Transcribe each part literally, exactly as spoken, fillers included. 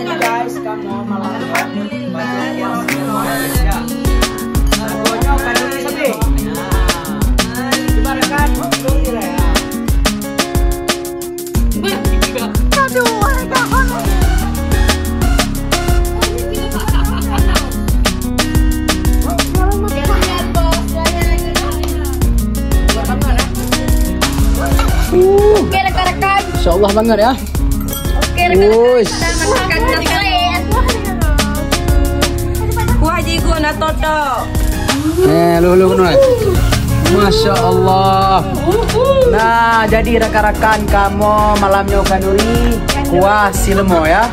Jadi guys, kamoe malam ini baju puasa. Ya. Pokoknya kali ini sedih. Ibaratkan dulu ya. Aduh, wahai kawan. Uh. Oke, rekan-rekan. Insya Allah banget ya. Oke, rekan-rekan. Uish. Kita makan nasi. Kuah jigu na toto. Eh, lu, lu, lu. Masya Allah. Nah, jadi rakan-rakan, kamoe malam nyoe khanuri kuah silemo ya.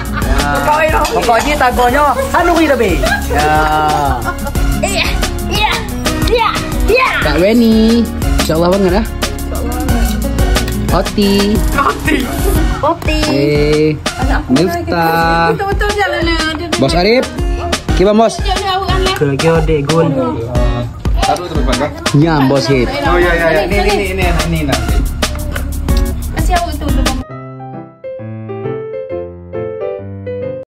Ya. Pokok jih tagoe nyoe khanuri tapi. Ya. Iya, iya, iya, iya. Kak Weni, insya Allah banget ya. Oti. Oti. Oti. Eh, Miftah. Betul-betul jalan ni. Bos Arif. Kiban, Bos. Keu lagèe dek gun. Satu terus, Bang, kan? Nyam, Bos Hip. Oh, ya, ya, ya. Ini, ini, ini, ini, ini, nah.